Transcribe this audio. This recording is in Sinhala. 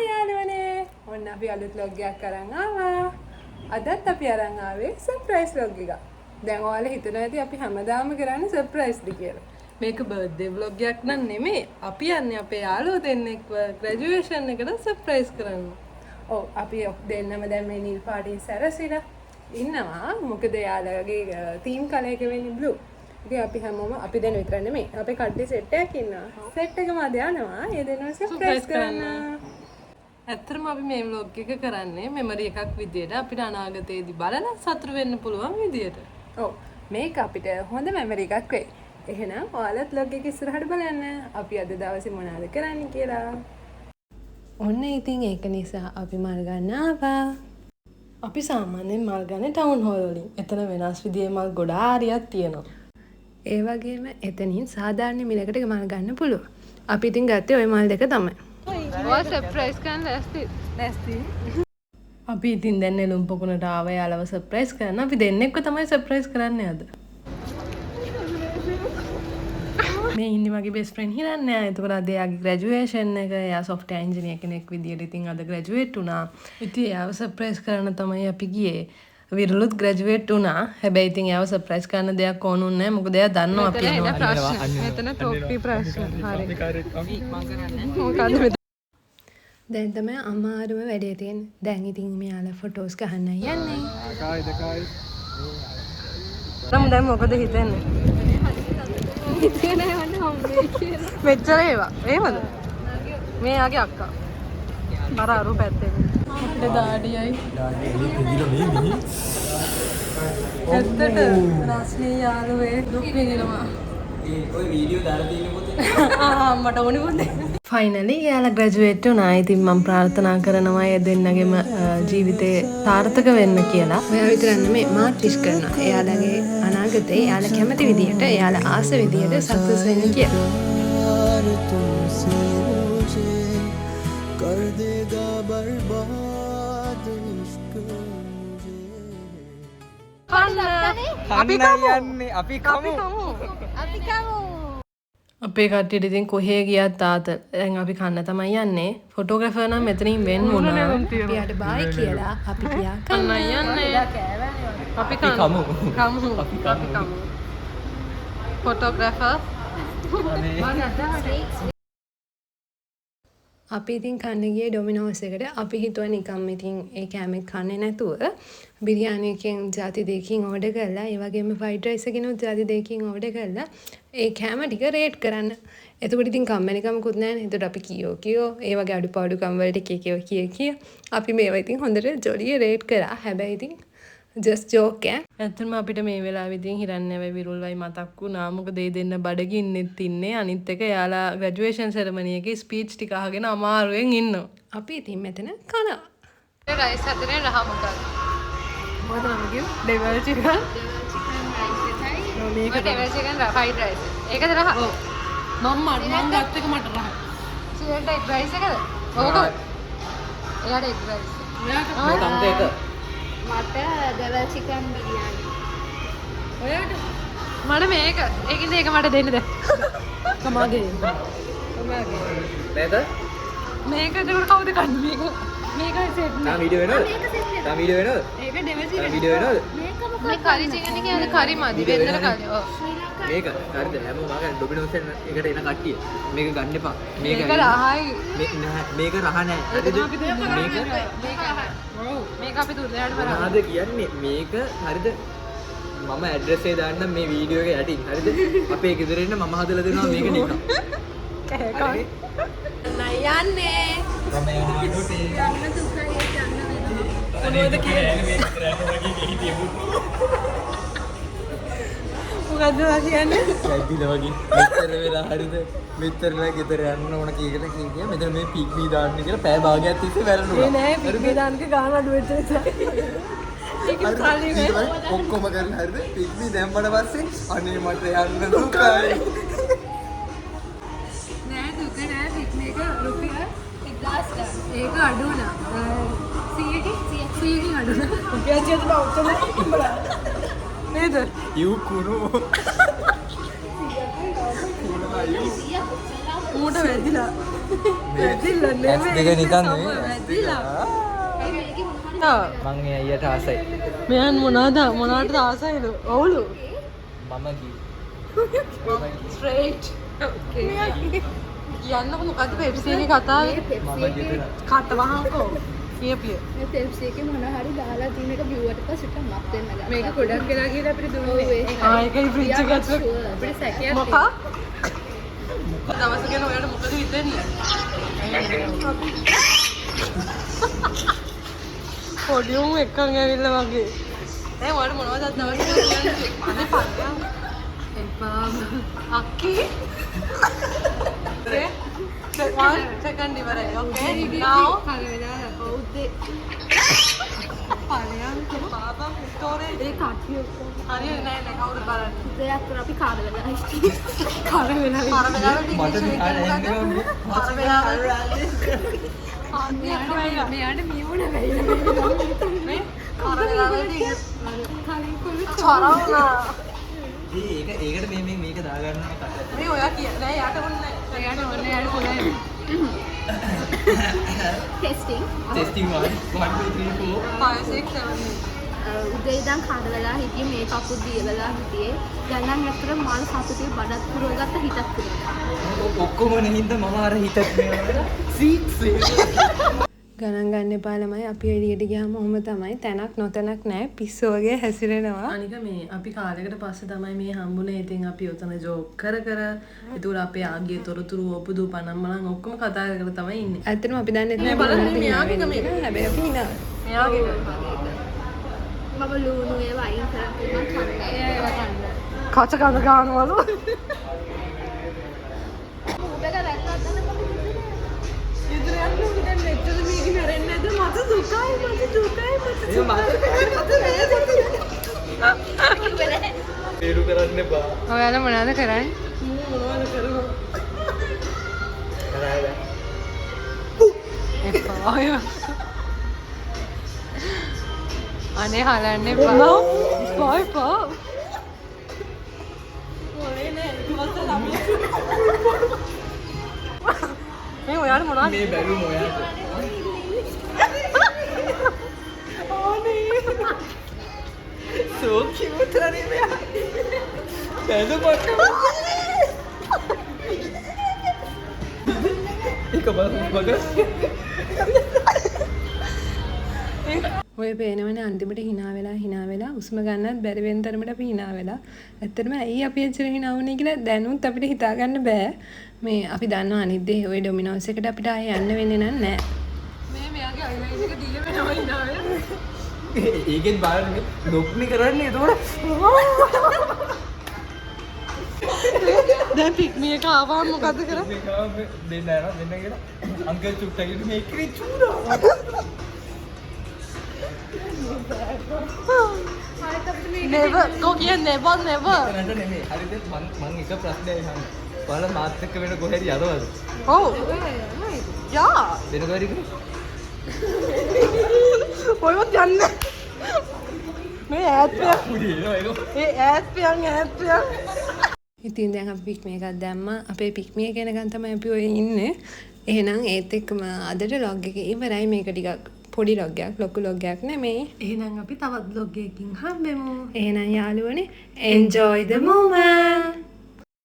හායි යාළුවනේ. ඔන්න අපි අලුත් ව්ලොග් එකක් අරන් ආවා. අදත් අපි අරන් ආවේ සර්ප්‍රයිස් ව්ලොග් එකක්. දැන් ඔයාලා හිතනවා ඇති අපි හැමදාම කරන්නේ සර්ප්‍රයිස්ද කියලා. මේක බර්ත්ඩේ ව්ලොග් එකක් නම් නෙමෙයි. අපි යන්නේ අපේ යාළුවෝ දෙන්නෙක්ව ග්‍රැජුවේෂන් එකට සර්ප්‍රයිස් කරන්න. ඔව්, අපි දෙන්නම දැන් මේ නිල් පාටින් සැරසිලා ඉන්නවා. මොකද එයාලගේ තීම් කලර් එක වෙන්නේ බ්ලූ. ඉතින් අපි හැමෝම, අපි දෙන්න විතර නෙමෙයි, අපේ කට්ටිය සෙට් එකක් ඉන්නවා. සෙට් එකම අද යනවා ඒ දෙන්නව සර්ප්‍රයිස් කරන්න. ඇත්තටම අපි මේ ව්ලොග් එක කරන්නේ මෙමරි එකක් විදියට, අපිට අනාගතයේදී බලලා සතුටු වෙන්න පුළුවන් විදියට. ඔව්, මේක අපිට හොඳ මෙමරි එකක් වෙයි. එහෙනම් ඔයාලත් ව්ලොග් එක ඉස්සරහට බලන්න. අපි අද දවසේ මොනවද කරන්නේ කියලා. ඔන්න ඉතින් ඒක නිසා අපි මල් ගන්න ආවා. අපි සාමාන්‍යයෙන් මල් ගන්නේ ටවුන් හෝල් වලින්. එතන වෙනස් විදිහේ මල් ගොඩාරියක් තියෙනවා. ඒ වගේම එතනින් සාධාරණ මිලකට මල් ගන්න පුළුවන්. අපි ඉතින් ගත්තේ ඔය මල් දෙක තමයි. ඔයා සර්ප්‍රයිස් කරන්න ලෑස්ති? ලෑස්ති. අපි ඉතින් දැන් නෙළුම් පොකුණට ආව යාළුවව සර්ප්‍රයිස් කරන්න. අපි දෙන්නෙක්ව තමයි සර්ප්‍රයිස් කරන්නේ අද. මේ ඉන්නේ මගේ බෙස්ට් ෆ්‍රෙන්ඩ් හිරಣ್යා. එතකොට අද එයාගේ ග්‍රැජුවේෂන් එක, එයා සොෆ්ට්වෙයාර් ඉංජිනේර් කෙනෙක් විදියට ඉතින් අද ග්‍රැජුවේට් වුණා. ඉතින් එයාව සර්ප්‍රයිස් කරන්න තමයි අපි ගියේ. විරලුත් ග්‍රැජුවේට් වුණා. හැබැයි ඉතින් එයාව සර්ප්‍රයිස් කරන්න දෙයක් ඕන වුණේ නැහැ. මොකද එයා දන්නවා අපි මෙතන එන එනවා. ප්‍රශ්න. මෙතන තොප්පි ප්‍රශ්න. හරි. මොකද්ද මෙතන? දැන් තමයි අමාරුම වැඩේ තියෙන්නේ. දැන් ඉතින් මෙයාලා ෆොටෝස් ගහන්න යන්නේ. නම් දැන් මොකද හිතෙන්නේ? හිතේ නෑ මට හම්බෙයි කියලා. මෙච්චර ඒවා. එහෙමද? මේ යාගේ අක්කා. අර අරු පැත්තේ. අපිට දාඩියයි. ඇත්තට රස්නේ යාළුවේ දුක් විඳිනවා. ඔය වීඩියෝ දාලා තියෙන පොතේ. ආ, මට ඕනි පොතේ. ෆයිනලි එයාලා ග්‍රැජුවේට් වුණා. ඉතින් මම ප්‍රාර්ථනා කරනවා ඒ දෙන්නගෙම ජීවිතේ සාර්ථක වෙන්න කියලා. ඔයා විතරක් නෙමෙයි, මාත් විශ් කරනවා. එයාලගේ අනාගතේ එයාලා කැමති විදියට, එයාලා ආස විදියට සක්සස් වෙන්න කියලා. प्यार तुमसे मुझे कर देगा बर्बाद इश्क मुझे. අපි කමු. යන්නේ අපි කමු. අපි කමු. අපේ කට්ටියට ඉතින් කොහේ ගියත් ආතල්. දැන් අපි කන්න තමයි යන්නේ. ෆොටෝග්‍රැෆර් නම් මෙතනින් වෙන් වුණා. අපි යාට බායි කියලා අපි ගියා කන්න යන්නේ. අපි කමු. කමු. අපි කමු. ෆොටෝග්‍රැෆර්. අපි ඉතින් කන්න ගියේ ඩොමිනෝස් එකට. අපි හිතුවා නිකම් ඉතින් ඒ කෑම එක කන්නේ නැතුව බිරියානි එකෙන් ජාති දෙකකින් ඕඩර් කරලා, ඒ වගේම ෆ්‍රයිඩ් රයිස් එකකිනුත් ජාති දෙකකින් ඕඩර් කරලා ඒ කෑම ටික රේට් කරන්න. එතකොට ඉතින් කම්මැලිකමකුත් නෑනේ. එතකොට අපි කියෝ කියෝ ඒ වගේ අඩුපාඩුකම් වලට කිය කියෝ කිය කිය අපි මේවා ඉතින් හොඳට ජොලිය රේට් කරා. හැබැයි ඉතින් ජස්ට් ජෝක් ඈ. ඇත්තටම අපිට මේ වෙලාවෙ ඉතින් හිරණ්‍යවයි විරුල්වයි මතක් වුණා. මොකද ඒ දෙන්න බඩගින්නෙත් ඉන්නේ. අනිත් එක එයාලා ග්‍රැජුවේෂන් සෙරමනි එකේ ස්පීච් ටික අහගෙන අමාරුවෙන් ඉන්නවා. අපි ඉතින් මෙතන කනවා. රයිස් හතරේ රහ මොකක්ද? මොකද නම කිව්වේ? Devil chicken. Devil chicken rice එකයි. මේක ඩෙවල් චිකන් ෆ්‍රයිඩ් රයිස්. ඒකද රහ? ඔව්. මම ගත්ත එක මට රහයි. සියල්ට එග් රයිස් එකද? ඔව්. එයාට එග් රයිස්. මේ කම්ත එක. මට ඩෙවල් චිකන් බිරියානි. ඔයාට මට මේක. ඒකින්ද ඒක මට දෙන්න දැන්. කමාගේ. මේක මේක එතකොට කවුද කන්නේ මේක? මේක සෙට් තාම වීඩියෝ වෙනවද? තාම වීඩියෝ වෙනවද? ඒක ඩෙවල් තාම චිකන්. වීඩියෝ වෙනවද? මේක මොකක්ද? මේ කරි චිකන් එකේ අර කරි මදි. වෙනදට කරි. ඔව්. ශ්‍රී ලංකා මේක හරිද? හැමෝම මම ඩොමිනෝස් එකට එන කට්ටිය මේක ගන්න එපා. මේක මේක රහයි. මේ නෑ, මේක රහ නෑ. හරිද? මේක මේක රහයි. මේක අපි දුන්නාට බලන්න. මොනවාද කියන්නේ? මේක හරිද? මම ඇඩ්‍රස් එක දාන්නම් මේ වීඩියෝ එක යටින්. හරිද? අපේ ගෙදර එන්න, මම හදලා දෙනවා මේක නිකන්. හරි? යන්නේ. මම යනවා ඩොටේ. මොනවද කියන්නේ? මොකද්ද ඔයා කියන්නේ? කැඩිලා වගේ. මෙච්චර වෙලා හරිද? මෙච්චර වෙලා ගෙදර යන්න ඕන කියලා කිය කිය මෙතන මේ පික්මී දාන්න කියලා පැය භාගයක් තිස්සේ වැරදුනා. ඒ නෑ, පික්මී දාන්නක ගාන අඩු වෙච්ච නිසා. ඒක සල්ලි නෑ. ඔක්කොම කරලා හරිද? පික්මී දැම්මට පස්සේ අනේ මට යන්න දුකයි. නෑ, දුක නෑ. පික්නික රුපියල් 1000 ඒක අඩු වුණා. 100කින් 100කින් අඩු වුණා. රුපියල් 100 තමයි ඔක්කොම උඹලා. නේද? You කුණු. කුණා you. ඌට වැදිලා. වැදිලා ඇස් දෙක නිකන් නෙවෙයි. වැදිලා. මං ඒ අයියට ආසයි. මෙයන් මොනවාද මොනවටද ආසයිලු? ඔව්ලු. මම කිව්වේ. ස්ට්‍රේට්. ඕකේ. කියන්නකො මොකද්ද පෙප්සි එකේ කතාව? මම ගෙදර. කට වහංකෝ. කියපිය. මේ පෙප්සි එකේ මොන හරි දාලා තියෙන එක බිව්වට පස්සේ ටිකක් මත් වෙන්න ගත්තා. මේක ගොඩක් වෙලා ගිහලා අපිට දුන්නේ. ආ ඒකයි ෆ්‍රිජ් එක ඇතුලේ. අපිට සැකයක් මොකක්? දවස ගැන ඔයාලට මොකද හිතෙන්නේ? පොඩි උන් එක්කන් ඇවිල්ලා වගේ. දැන් ඔයාලට මොනවද අද දවස් ගැන කියන්නේ? අනේ පල්ලෙහා. එපා. අක්කි. Okay. One second ඉවරයි. Okay. Now කර වෙලා උදේ පල්ලෙහා පාපම් ස්ටෝරේජ්. ඒ කට්ටිය ඔක්කොම හරි නෑ නෑ කවුරුත් බලන්නේ. උදේ අතර අපි කාර වෙලා හිටියේ. කර වෙලා අර වෙලාවට මට ඉංග්‍රීසි නිකන් එක මොකද? අර වෙලාවට මෙයාට මියුණ වෙයිලා. මේ අර වෙලාවට කලින් කොළු චරවුණා. ඒ ඒක ඒකට මේ මේ මේක දාගන්න ඕනේ කට. මේ ඔයා කිය නෑ යාට ඕනේ නෑ. එයාට ඕනේ එයාට පොළේ. ටෙස්ටිං. ටෙස්ටිං 1 1 2 3 4 5 6 7 උදේ ඉඳන් කාර වෙලා හිටියේ මේ කපුත් දිය වෙලා හිටියේ. දැන් නම් ඇත්තට මල් සතුටේ බඩත් පුරවගත්ත හිතත් පුරවගත්තා. ඔක්කොම නෙහින්ද මම අර හිතත් මේ සීට්ස් ගණන් ගන්න එපා ළමයි, අපි එළියට ගියාම ඔහොම තමයි, තැනක් නොතැනක් නෑ, පිස්සු වගේ හැසිරෙනවා. අනික මේ අපි කාලෙකට පස්සේ තමයි මේ හම්බුනේ. ඉතින් අපි ඔතන ජෝක් කර කර ඒතකොට අපේ ආගිය තොරතුරු ඔපුදු පනම් මලන් ඔක්කොම කතා කර කර තමයි ඉන්නේ. ඇත්තටම අපි දන්නේ නැහැ බලන්න මොනවද මෙයාගේ හිනා මේ. වෙන්නේ කියලා. හැබැයි අපි හිනා. මෙයාගේ මම ලුණු ඒවා අයින් කරන් මං කන්නේ. ඒවා කන්න. කච කන ගානවලු. මූව එක දැක්කත් නම් මම ගෙදර යන්න ඕනේ දැන් මෙච්චර මේක මැරෙන්නේ නැද්ද? මට දුකයි මට දුකයි මට ඒ මට තේරු කරන්න එපා. ඔයාලා මොනවද කරන්නේ? මූ මොනවද කරනවා? කරා එපා ඔය. අනේ හලන්න එපා. එපා එපා. මොලේ නෑ ඒක වස්ස ළමයි. මේ ඔයාලා මොනවද? මේ බැලුම ඔයාට. ඕනේ. So cute අනේ මෙයා. බැලුමක්. ඒක බලන්න මග. ඔය පේනවනේ අන්තිමට හිනා වෙලා හිනා වෙලා හුස්ම ගන්නත් බැරි වෙන තරමට අපි හිනා වෙලා. ඇත්තටම ඇයි අපි එච්චර හිනා වුනේ කියලා දැනුත් අපිට හිතා ගන්න බෑ. මේ අපි දන්නවා අනිත් දේ ඔය ඩොමිනෝස් එකට අපිට ආයේ යන්න වෙන්නේ නෑ. මේ මෙයාගේ අයිලයින් එක දිය වෙනවා හිනා වෙලා. ඒකෙන් බලන්න මේ නොක්නි කරන්නේ එතකොට. දැන් පික්මි එක ආවම මොකද කරන්නේ? දෙන්න යනවා දෙන්න කියලා අංකල් චුට්ටක් ඉන්න මේ කිරි චූරා. Never. කෝ කියන්නේ never never. එතනට නෙමෙයි. හරිද? මං මං එක ප්‍රශ්නයක් අහන්න. ඔයාලා මාත් එක්ක වෙන කොහේ හරි යනවද? ඔව්. යා. වෙන කොහේ හරි ගිහින්? ඔයවත් යන්න. මේ ඈත් පියන්. පුඩි එනවා ඒක. ඒ ඈත් පියන් ඈත් පියන්. ඉතින් දැන් අපි පික්මි එකක් දැම්මා. අපේ පික්මි එක එනකන් තමයි අපි ඔය ඉන්නේ. එහෙනම් ඒත් එක්කම අදට ලොග් එක ඉවරයි. මේක ටිකක් පොඩි ලොග් එකක්, ලොකු ලොග් එකක් නෙමෙයි. එහෙනම් අපි තවත් ව්ලොග් එකකින් හම්බෙමු. එහෙනම් යාළුවනේ, enjoy the moment.